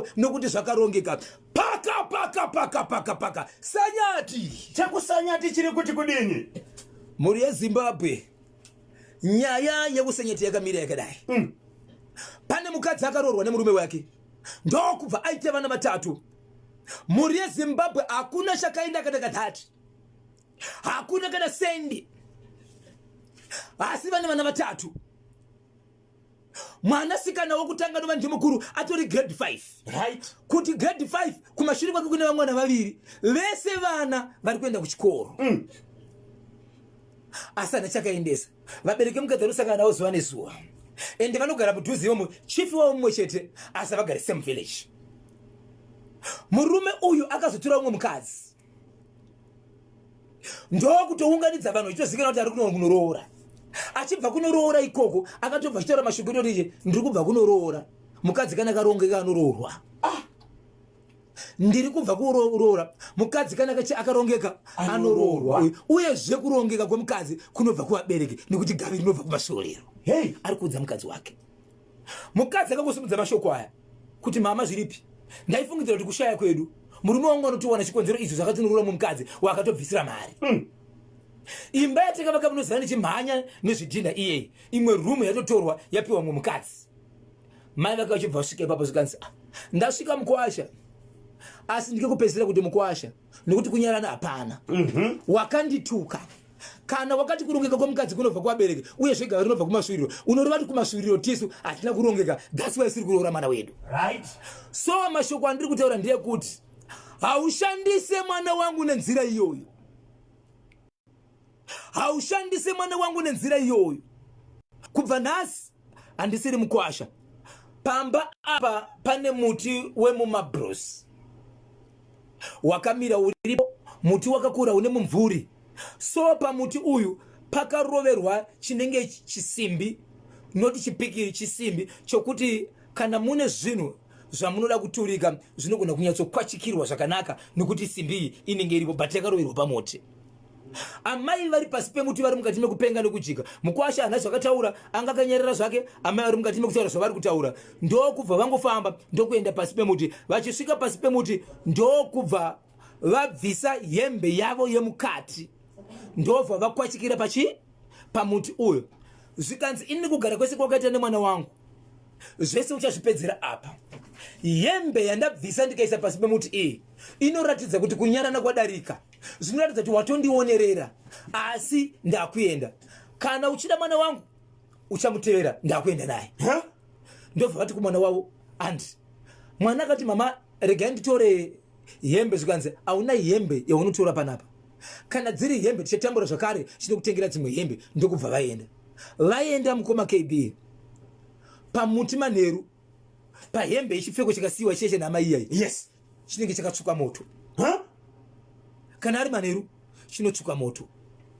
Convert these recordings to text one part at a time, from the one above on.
chako nokuti zvakarongeka. Paka paka paka paka paka Sanyati. Chekusanyati chiri kuti kudini? Mhuri yeZimbabwe, nyaya yekuSanyati yakamira yakadai. Pane mukadzi akaroorwa nemurume wake ndokubva aita vana vatatu. Mhuri yeZimbabwe, hakuna chakaenda kana katatu, hakuna kana sendi, asi vane vana vatatu. Mwanasikana wokutanga nova ndimukuru atori grade 5. Kuti grade 5, kumashure kwake kune vamwana vaviri, vese vana vari kuenda kuchikoro. Asi hana chakaendesa. Vabereki mukadzi vanosangana navo zuva nezuva, ende vanogara mudhuze imomo, chief wavo mumwe chete, asi havagari same village. Murume uyu akazotora umwe mukadzi, ndokutounganidza vanhu vachitozivikana kuti ari kunoroora. Achibva kunoroora ikoko, akatobva achitaura mashoko etoti, "Ndiri kubva kunoroora. Mukadzi kana akarongeka anoroorwa. Ndiri kubva kuroora. Mukadzi kana akarongeka anoroorwa. Uyezve kurongeka kwemukadzi kunobva kuvabereki, nekuti gavi rinobva kumasvorero." Ari kuudza mukadzi wake. Mukadzi akangosimudza mashoko aya kuti, "Mama, zviripi? Ndaifungidzira kuti kushaya kwedu, murume wangu anotowana chikonzero izvo zvakatinorora mumukadzi waakatobvisira mari. Imba yatakavaka, munoziva, nichimhanya nezvidhinha iyei, imwe rumu yatotorwa, yapiwa mumwe mukadzi." Mai vake vachibva vasvika ipapo, zvikanzi, "Ah, ndasvika mukwasha, asi ndikekupedzisira kuti mukwasha, nekuti kunyarana hapana. Wakandituka kana wakati kurongeka kwemukadzi kunobva kuvabereki, uyezve gava rinobva kumasviriro. Unoreva kuti kumasviriro tisu hatina kurongeka, that's why isiri kuroora mwana wedu." So mashoko andiri kutaura ndeyekuti haushandise mwana wangu nenzira iyoyo, haushandise mwana wangu nenzira iyoyo. Kubva nhasi handisiri mukwasha pamba apa. Pane muti wemumabros wakamira uripo, muti wakakura une mumvuri. So pamuti uyu pakaroverwa chinenge chisimbi, noti chipikiri, chisimbi chokuti kana mune zvinhu zvamunoda kuturika zvinogona kunyatsokwachikirwa zvakanaka, nokuti simbi iyi inenge iripo, but yakaroverwa pamuti. Amai vari pasi pemuti, vari mukati mekupenga nekujika. Mukwasha hana zvakataura, anga akanyarara zvake. Amai vari mukati mekutaura zvavari kutaura, ndokubva vangofamba ndokuenda pasi pemuti. Vachisvika pasi pemuti, ndokubva vabvisa hembe yavo yemukati, ndobva vakwachikira pachi pamuti uyo. Zvikanzi, "Ini kugara kwese kwakaita nemwana wangu, zvese uchazvipedzera apa. Hembe yandabvisa ndikaisa pasi pemuti iyi inoratidza kuti kunyarana kwadarika, zvinoratidza kuti watondionerera, asi ndakuenda. Kana uchida mwana wangu, uchamutevera. Ndakuenda naye." Ndobva vati kumwana wavo, andi mwana akati, "Mama, regai nditore hembe." Zvikanzi, "Hauna hembe yaunotora panapa. Kana dziri hembe, tichatambura zvakare, chinokutengera dzimwe hembe." Ndokubva vaenda. Vaenda, mukoma KB, pamuti manheru, pahembe yechipfeko chakasiyiwa cheshe nhama iyai chinenge chakatsvuka moto. Kana ari manheru, chinotsvuka moto.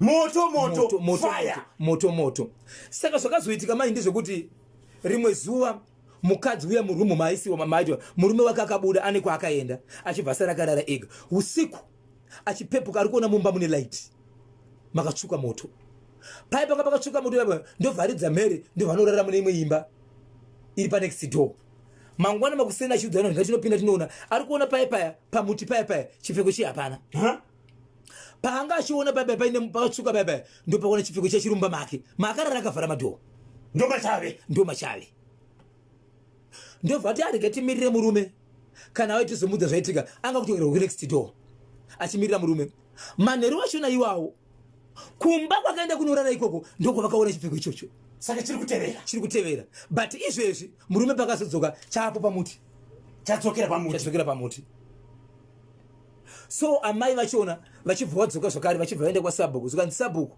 Moto moto. Moto. Fire. Moto moto. Saka zvakazoitika mai ndezvekuti rimwe zuva mukadzi uya murumu maaisiwa mamaitwa, murume wake akabuda ane kwaakaenda, achibva asara akarara ega. Usiku achipepuka, ari kuona mumba mune light, makatsvuka moto. Pai panga pakatsvuka moto ipapo, ndovharidza mhere, ndovanorara mune imwe imba iri panext door. Mangwana makuseni achiudza vanhu, "Ngatinopinda tinoona." Ari kuona paya paya pamuti paya paya, chipfeko chiye hapana. Paanga achiona paya paya paine pakatsvuka paya paya, ndopakuona chipfeko chechirumba make maakarara akavhara madhoo. Ndomachave. Ndo machave. Ndobva ti arege timirire murume, kana auye tizomudza zvaitika. Anga kutokwira kunext door achimirira murume. Manheru achona iwawo, kumba kwakaenda kunorara ikoko ndokwavakaona chipfeko ichocho. Saka chiri kutevera. Chiri kutevera, but izvezvi murume pakazodzoka, chaapo pamuti. Chadzokera pamuti. Chadzokera pamuti. So amai vachona vachibva vadzoka zvakare, vachibva vaenda kwasabhuku. Zvikanzi, "Sabhuku,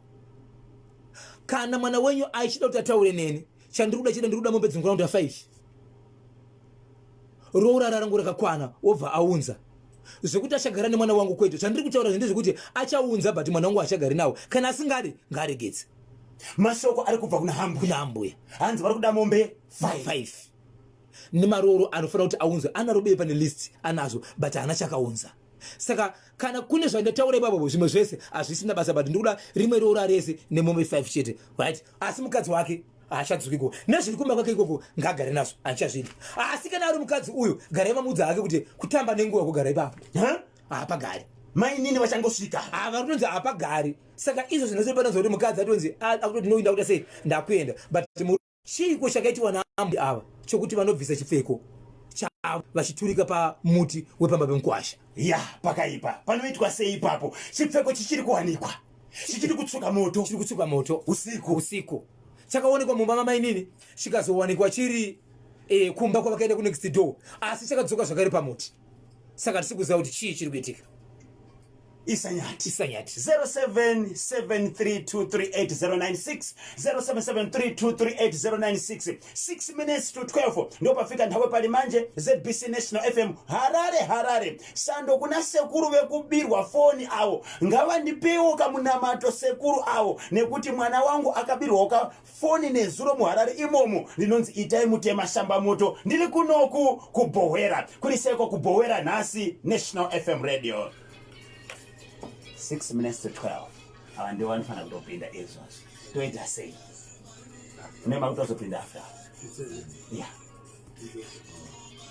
kana mwana wenyu achida kuti ataure neni, chandiri kuda chida, ndiri kuda mombe dzinokwana kuita 5. Rourara rangu rakakwana, wobva aunza. Zvekuti achagara nemwana wangu kwete. Zvandiri kutaura ndezvekuti achaunza, but mwana wangu achagari nawo. Kana asingadi, ngaaregedze." Mashoko ari kubva kuna hambuya. Kuna ambuya. Hanzi vari kuda mombe 5. 5 nemaroro anofanira kuti aunzwe. Anaro bepa nelist anazvo, but haana chakaunza. Saka kana kune zvandataura ipapo, zvimwe zvese hazvisina basa, but ndikuda rimwe roora rese nemombe 5 chete, right? Asi mukadzi wake Haachadzoki ikoko. Nezviri kumba kwake ikoko ngaagare nazvo, handichazvidi. Asi kana ari mukadzi uyu, garai mamuudza hake kuti kutamba nenguva kugara ipapo. Haapagari. Mainini vachangosvika. Ha, vari kutonzi haapagari. Saka izvo zvinosiri panonzi kuti mukadzi atonzi akutoti no ndakuita sei ndakuenda. But chiiko chakaitiwa naambuya ava chokuti vanobvisa chipfeko chavo vachiturika pamuti wepamba pemukwasha? Ya, pakaipa. Panoitwa sei ipapo? Chipfeko chichiri kuwanikwa. Chichiri kutsvuka moto. Chiri kutsvuka moto usiku. Usiku. Chakaonekwa mumba mamainini, chikazowanikwa chiri kumba kwavakaenda kunext door, asi chakadzoka zvakare pamuti. Saka tisi kuziva kuti chii chiri kuitika. Isanyati. Isanyati. 0773238096, 0773238096. 6 minutes to 12 ndopafika nthawi pali manje. ZBC National FM, Harare. Harare, sando kuna sekuru vekubirwa foni avo. Ngavandipewo kamunamato sekuru avo, nekuti mwana wangu akabirwawo ka foni nezuro muHarare imomo. Ndinonzi Itai Mutema Shamba Moto, ndiri kunoku kuBhohwera. Kuri seko kuBhohwera nhasi? National FM Radio, 6 minutes to 12. Ava ndivo vanofanira kutopinda izvozvi. Toita sei? Une makutozopinda after, yeah.